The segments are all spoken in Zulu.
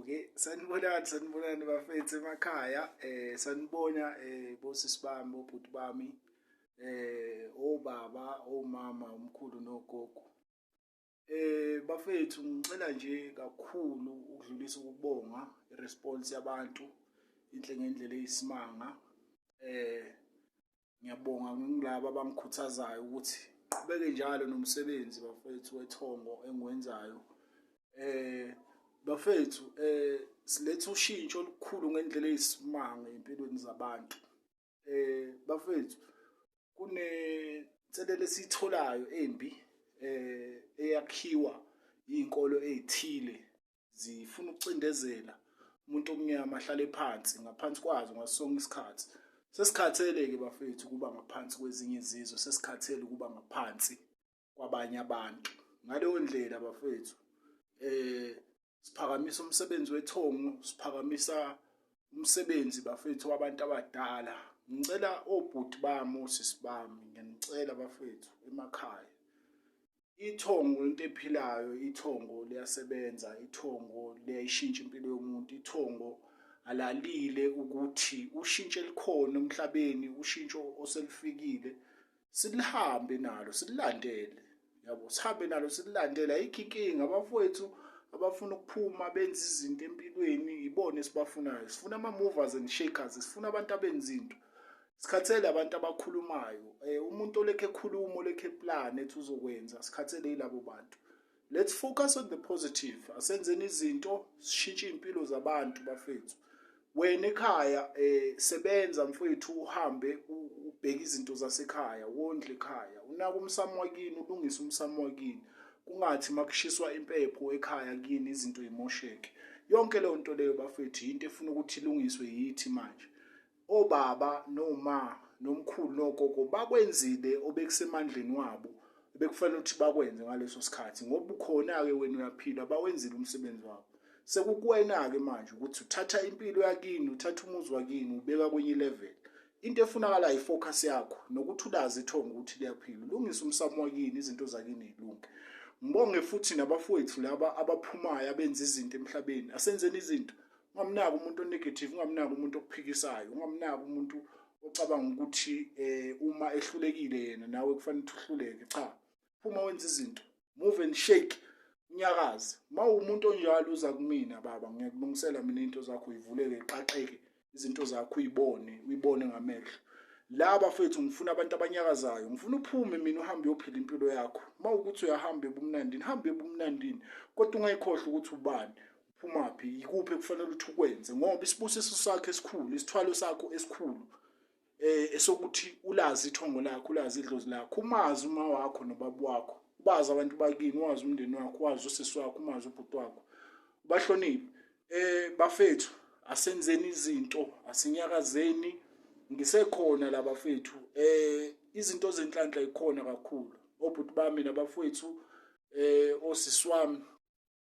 Yebo-ke, sanibonani, sanibonani bafethu emakhaya. Sanibona bosisi bami, bobhuti bami, obaba, omama, omkhulu nogogo. Bafethu ngicela nje kakhulu ukudlulisa ukubonga i-response yabantu inhle ngendlela eyisimanga. Ngiyabonga ngilaba abangikhuthazayo ukuthi qhubeke njalo nomsebenzi bafethu wethongo engiwenzayo. Bafethu siletha ushintsho olukhulu ngendlela eyisimanga ey'mpilweni zabantu. Bafethu kunenselelo esiyitholayo embi eyakhiwa iy'nkolo ey'thile zifuna ukucindezela umuntu omnyama ahlale phansi ngaphansi kwazo ngaso sonke isikhathi. Sesikhathele-ke bafethu ukuba ngaphansi kwezinye izizwe, sesikhathele ukuba ngaphansi kwabanye abantu. Ngaleyo ndlela bafethu siphakamisa umsebenzi wethongo, siphakamisa umsebenzi bafethu wabantu abadala. Ngicela obhuti bami, osisi bami, ngiyanicela bafethu emakhaya. Ithongo into ephilayo, ithongo liyasebenza, ithongo liyayishintsha impilo yomuntu, ithongo alalile ukuthi ushintsho elikhona emhlabeni, ushintsho oselifikile silihambe nalo sililandele, yabo, sihambe nalo sililandele. Ayikho inkinga, abafowethu abafuna ukuphuma benze izinto empilweni ibona esibafunayo. Sifuna ama-movers and shakers, sifuna abantu abenza into. Sikhathele abantu abakhulumayo, umuntu olekhe ekhuluma, olekhe plan ethi uzokwenza, sikhathele yilabo bantu. Let's focus on the positive. Asenzeni izinto, sishintshe iy'mpilo zabantu bafethu. Wena ekhaya sebenza mfethu, uhambe ubheke izinto zasekhaya, wondle ekhaya, unake umsamo wakini, ulungise umsamo wakini. Kungathi makushiswa impepho ekhaya kini izinto yimosheke. Yonke leyo nto leyo bafethu yinto efuna ukuthi ilungiswe yithi manje. Obaba noma nomkhulu nogogo bakwenzile obekusemandleni wabo ebekufanele ukuthi bakwenze ngaleso sikhathi, ngoba ukhona-ke wena uyaphila, bawenzile umsebenzi wabo. Sekukuwena-ke manje ukuthi uthatha impilo yakini, uthatha umuzi wakini, ubeka kwenye ilevel. Into efunakalayo i-focus yakho nokuthi ulazi ithongo ukuthi liyaphila, ulungise umsamo wakini, izinto zakini y'lunge. Ngibonge futhi nabafowethu laba abaphumayo abenza izinto emhlabeni. Asenzeni izinto. Ungamnaki umuntu o-negative, ungamnaki umuntu okuphikisayo, ungamnaki umuntu ocabanga ukuthi uma ehlulekile yena nawe kufanele ukuthi uhluleke. Cha, phuma wenze izinto, move and shake, unyakaze. Uma uwumuntu onjalo uza kumina baba, ngiyakulungisela mina into zakho ivuleke iqaqeke, izinto zakho uyibone, uyibone ngamehlo. La bafethu ngifuna abantu abanyakazayo, ngifuna uphume mina uhambe uyophila impilo yakho. Uma ukuthi uyahamba ebumnandini, hambe ebumnandini, kodwa ungayikhohlwa ukuthi ubani, uphumaphi, yikuphi ekufanele ukuthi ukwenze, ngoba isibusiso sakho esikhulu, isithwalo sakho esikhulu esokuthi ulazi ithongo lakho, ulazi idlozi lakho, umazi uma wakho nobaba wakho, ubazi abantu bakini, wazi umndeni wakho, wazi usisi wakho, umazi ubhuti wakho, ubahloniphe. Bafethu asenzeni izinto, asinyakazeni, ngisekhona la bafethu. Izinto zenhlanhla ikhona kakhulu, obhuti bami nabafowethu, osisi wami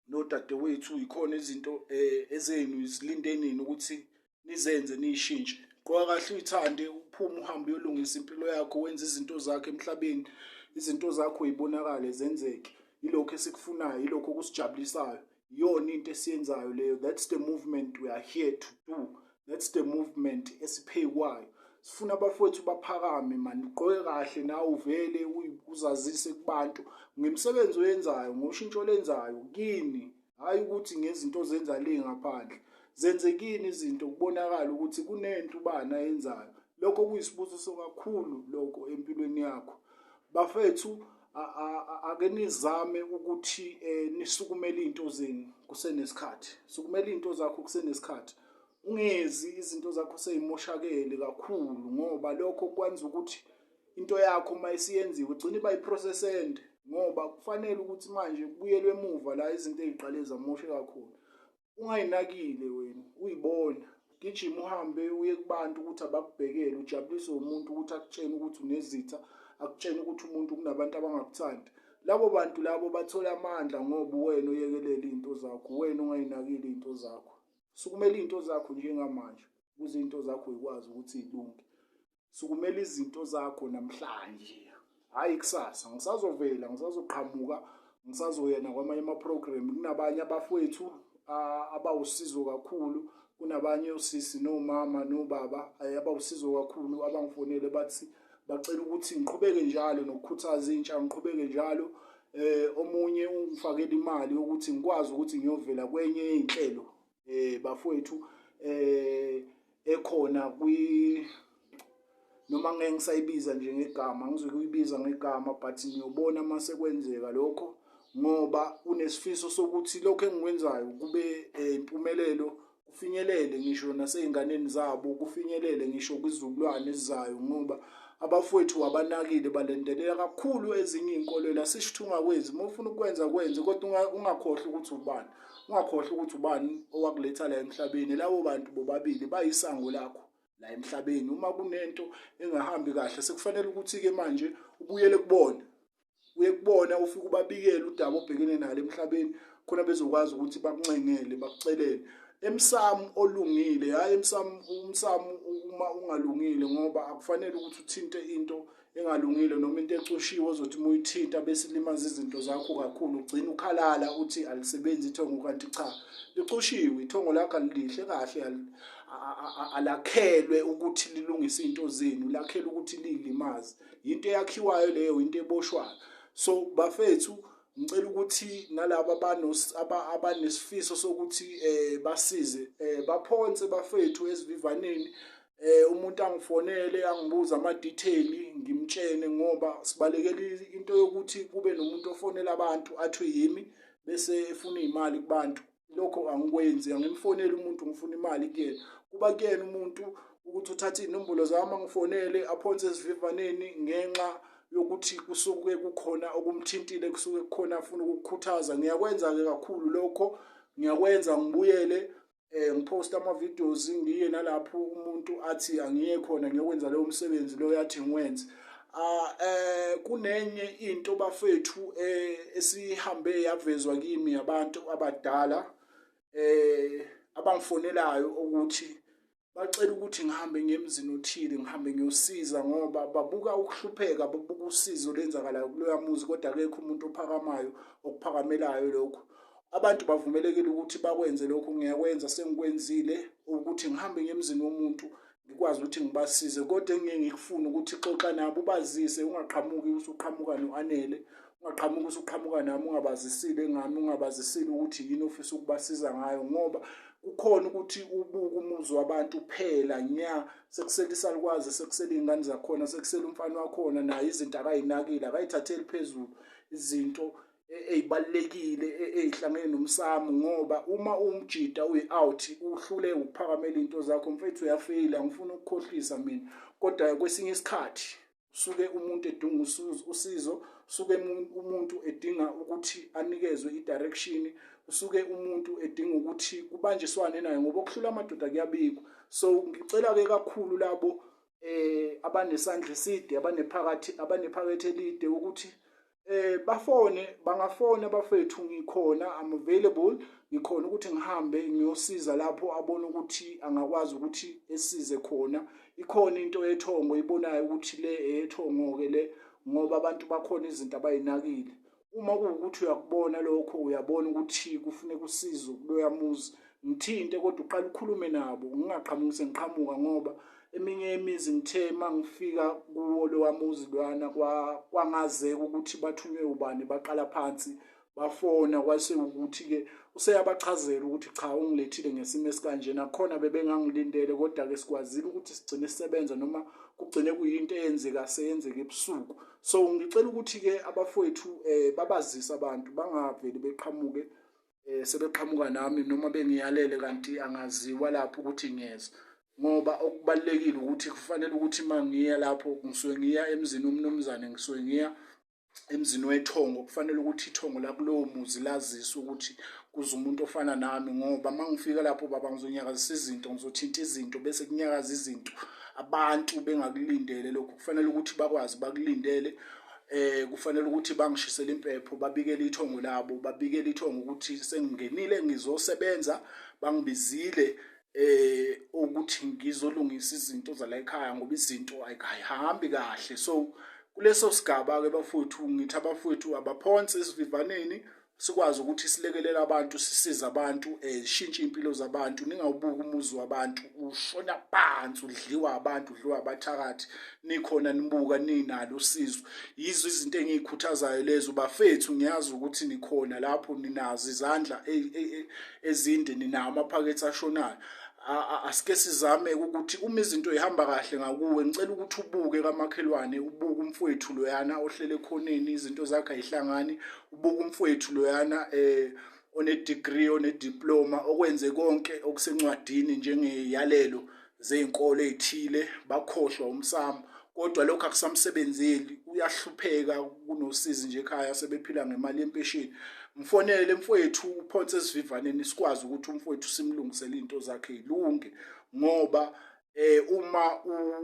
nodadewethu, ikhona izinto ezenu zilinde nini ukuthi nizenze niyishintshe. Gqoka kahle, uyithande, uphume uhambe uyolungisa impilo yakho, wenze izinto zakho emhlabeni, izinto zakho y'bonakale zenzeke. Yilokho esikufunayo, yilokho okusijabulisayo, iyona into esiyenzayo leyo. That's the movement we are here to do, that's the movement esiphekwayo. Sifuna abafowethu baphakame mani, ugqoke kahle nawe uvele uzazise kubantu ngemisebenzi oyenzayo, ngoshintsho olenzayo kini, hhayi ukuthi ngezinto ozenza le ngaphandle. Zenze kini izinto kubonakala ukuthi kunento ubani ayenzayo. Lokho kuyisibusiso kakhulu lokho empilweni yakho. Bafethu ake nizame ukuthi nisukumele iy'nto zenu kusenesikhathi, sukumela iy'nto zakho kusenesikhathi, ungezi izinto zakho seyimoshakele kakhulu, ngoba lokho kwenza ukuthi into yakho uma isiyenziwe igcine iba i-process ende, ngoba kufanele ukuthi manje kubuyelwe emuva la izinto ey'qale zamosheka khona. Ungayinakile wena uyibona, gijima uhambe uye kubantu ukuthi abakubhekele, ujabuliswe umuntu ukuthi akutshene ukuthi unezitha, akutshene ukuthi umuntu kunabantu abangakuthandi. Labo bantu labo bathola amandla ngoba uwena oyekelela iy'nto zakho, uwena ongayinakile iy'nto zakho. Sukumela iy'nto zakho njengamanje ukuze iy'nto zakho y'kwazi ukuthi y'lunge. Sukumela izinto zakho namhlanje, hhayi kusasa. Ngisazovela, ngisazoqhamuka, ngisazoya nakwamanye ama-program. Kunabanye abafowethu abawusizo kakhulu. Kunabanye osisi nomama nobaba abawusizo kakhulu abangifonele bathi bacela ukuthi ngiqhubeke njalo nokukhuthaza intsha, ngiqhubeke njalo. Omunye ungifakela imali yokuthi ngikwazi ukuthi ngiyovela kwenye yezinhlelo bafowethu ekhona kwi noma ngeke ngisayibiza nje ngegama, ngizokuyibiza ngegama, but niyobona uma sekwenzeka lokho, ngoba unesifiso sokuthi lokho engikwenzayo kube impumelelo, kufinyelele ngisho nasey'nganeni zabo, kufinyelele ngisho kwizizukulwane ezizayo, ngoba abafowethu wabanakile balendelela kakhulu ezinye iy'nkolelo. Asisho ukuthi ungakwenzi, uma ufuna ukwenza kwenze, kodwa ungakhohlwa ukuthi ubani, ungakhohlwa ukuthi ubani owakuletha la emhlabeni. Labo bantu bobabili bayisango lakho la emhlabeni. Uma kunento engahambi kahle, sekufanele ukuthi-ke manje ubuyele kubona, uye kubona, ufike ubabikele udaba obhekene nalo emhlabeni, khona bezokwazi ukuthi bakuncengele, bakucelele emsamo olungile, hhayi emsamo, umsamo uma ungalungile, ngoba akufanele ukuthi uthinte into engalungile noma into ecushiwe ozothi uma uyithinta bese ilimaza izinto zakho kakhulu, ugcina ukhalala uthi alisebenzi ithongo, kanti cha, licushiwe ithongo lakho, alilihle kahle, alakhelwe ukuthi lilungise into zenu, lakhelwe ukuthi liyilimaze. Into eyakhiwayo leyo, into eboshwayo. So bafethu, ngicela ukuthi nalabo abanesifiso sokuthi basize, baphonse bafethu esivivaneni. Umuntu angifonele angibuza ama detail, ngimtshene, ngoba sibalekela into yokuthi kube nomuntu ofonela abantu athi yimi bese efuna imali kubantu. Lokho angikwenzi, angimfoneli umuntu ngifuna imali kuyena. Kuba kuyena umuntu ukuthi uthathe iy'nombolo zami angifonele, aphonse esivivaneni, ngenxa yokuthi kusuke kukhona okumthintile, kusuke kukhona afuna ukukukhuthaza. Ngiyakwenza-ke kakhulu lokho, ngiyakwenza, ngibuyele ngiphosta ama-videos, ngiye nalapho umuntu athi angiye khona ngiyokwenza leyo msebenzi loyo athi ngiwenze. Kunenye into bafethu esihambe yavezwa kimi abantu abadala abangifonelayo ukuthi bacela ukuthi ngihambe ngemzini othile, ngihambe ngiyosiza, ngoba babuka ukuhlupheka, babuka usizo olwenzakalayo kuloya muzi, kodwa akekho umuntu ophakamayo okuphakamelayo lokho. Abantu bavumelekile ukuthi bakwenze lokho, ngiyakwenza, sengikwenzile ukuthi ngihambe ngemzini womuntu ngikwazi ukuthi ngibasize, kodwa engike ngikufune ukuthi xoxa nabo ubazise, ungaqhamuki usuqhamuka no-Anele, ungaqhamuki usuqhamuka nami ungabazisile ngami, ungabazisile ukuthi yini ofisa ukubasiza ngayo, ngoba kukhona ukuthi ubuke umuzi wabantu phela nya, sekusele isalukwazi, sekusele iy'ngane zakhona, sekusele umfana wakhona, naye izinto akayinakile, akayithatheli phezulu izinto ezibalulekile ezihlangene nomsamo, ngoba uma umjida uyi-out uhlule ukuphakamela into zakho mfethu, uyafeyila. Ngifuna ukukhohlisa mina, kodwa kwesinye isikhathi usuke umuntu edinga usizo, usuke umuntu edinga ukuthi anikezwe i-direction, usuke umuntu edinga ukuthi kubanjiswane naye, ngoba okuhlula amadoda kuyabikwa. So ngicela-ke kakhulu labo abanesandla eside, abanephakathi, abanephakethe elide, ukuthi bafone, bangafona bafethu, ngikhona, I'm available, ngikhona ukuthi ngihambe ngiyosiza lapho abona ukuthi angakwazi ukuthi esize khona. Ikhona into yethongo ibonayo ukuthi le eyethongo ke le, ngoba abantu bakhona izinto abayinakile. Uma kuwukuthi uyakubona lokho, uyabona ukuthi kufuneka usizo kuloya muzi, ngithinte, kodwa uqala ukhulume nabo, ngingaqhamuki sengiqhamuka, ngoba eminye imizi ngithe mangifika kuwo lowa muzi lwana kwangazeka ukuthi bathunywe ubani, baqala phansi bafona, kwase ukuthi-ke useyabachazela ukuthi cha, ungilethile ngesimo esikanje, nakhona bebengangilindele, kodwa-ke sikwazile ukuthi sigcine sisebenza, noma kugcine kuyinto eyenzeka seyenzeka ebusuku. So ngicela ukuthi-ke abafowethu babazise abantu, bangaveli beqhamuke sebeqhamuka nami noma bengiyalele kanti angaziwa lapho ukuthi ngiyeza, ngoba okubalulekile ukuthi kufanele ukuthi uma ngiya lapho ngisuke ngiya emzini womnumzane, ngisuke ngiya emzini wethongo, kufanele ukuthi ithongo lakulowo muzi laziswe ukuthi kuze umuntu ofana nami, ngoba uma ngifika lapho baba ngizonyakazisa izinto, ngizothinta izinto bese kunyakaza izinto abantu bengakulindele lokho. Kufanele ukuthi bakwazi bakulindele, kufanele ukuthi bangishisele impepho, babikele ithongo labo, babikele ithongo ukuthi sengingenile ngizosebenza, bangibizile ukuthi ngizolungisa izinto zala ekhaya, ngoba izinto ayihambi kahle. So kuleso sigaba ke bafowethu, ngithi abafowethu abaphonse esivivaneni. Sikwazi ukuthi silekelele abantu, sisize abantu, sishintshe iy'mpilo zabantu. Ningawubuki umuzi wabantu ushona phansi, udliwa abantu, udliwa abathakathi, nikhona nibuka ninalo usizo. Yizo izinto engiyikhuthazayo lezo bafethu. Ngiyazi ukuthi nikhona lapho, ninazo izandla ezinde, ninawo amaphakethe ashonayo. Asike sizame ukuthi uma izinto ihamba kahle ngakuwe, ngicela ukuthi ubuke kamakhelwane, ubuke umfowethu loyana ohlele ekhoneni, izinto zakhe ayihlangani, ubuke umfowethu loyana one-degree, one-diploma, okwenze konke okusencwadini njengeyalelo zey'nkolo ey'thile, bakhohlwa umsamo, kodwa lokho akusamsebenzeli, uyahlupheka, kunosizi nje ekhaya, sebephila ngemali yempesheni. Mfonele mfowethu, uphonse esivivaneni, sikwazi ukuthi umfowethu simlungisele izinto zakhe ilunge, ngoba uma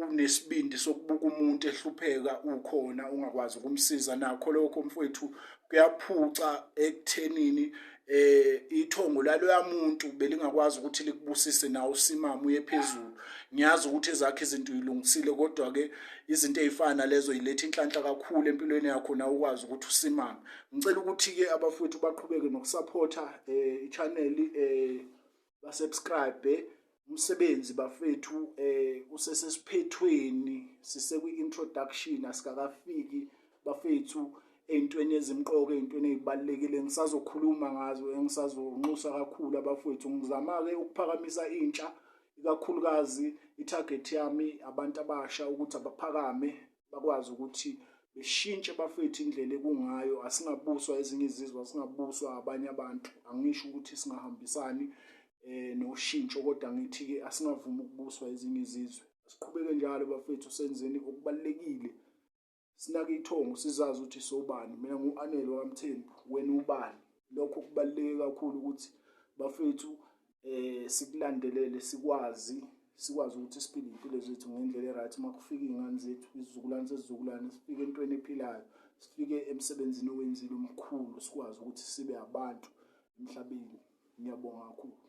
unesibindi sokubuka umuntu ehlupheka ukhona ungakwazi ukumsiza, nakho lokho mfowethu kuyaphuca ekuthenini ithongo laloya muntu belingakwazi ukuthi likubusise nawe usimame uye phezulu. Ngiyazi ukuthi ezakhe izinto uyilungisile, kodwa ke izinto ey'fana nalezo yiletha inhlanhla kakhulu empilweni yakho nawe ukwazi ukuthi usimame. Ngicela ukuthi-ke abafowethu baqhubeke nokusaphotha i-channel, basubscribe. Umsebenzi bafethu usesesiphethweni, sisekwi-introduction, asikakafiki bafethu ey'ntweni ezimqoka, ey'ntweni ey'balulekile engisazokhuluma ngazo, engisazonxusa kakhulu abafowethu. Ngizama-ke ukuphakamisa intsha, ikakhulukazi i-target yami abantu abasha, ukuthi abaphakame bakwazi ukuthi beshintshe bafethu indlela ekungayo. Asingabuswa ezinye izizwe, asingabuswa abanye abantu. Angisho ukuthi singahambisani noshintsho, kodwa ngithi-ke asingavumi ukubuswa ezinye izizwe. Siqhubeke njalo bafethu, senzeni okubalulekile, sinake ithongo, sizazi ukuthi sobani. Mina ngu-Anele wakaMthembu, wena ubani? Lokho kubaluleke kakhulu ukuthi bafethu sikulandelele, sikwazi ukuthi siphile impilo zethu ngendlela e-right. Uma kufika iy'ngane zethu, isizukulwane sesizukulwane, sifike entweni ephilayo, sifike emsebenzini owenzile omkhulu, sikwazi ukuthi sibe abantu emhlabeni. Ngiyabonga kakhulu.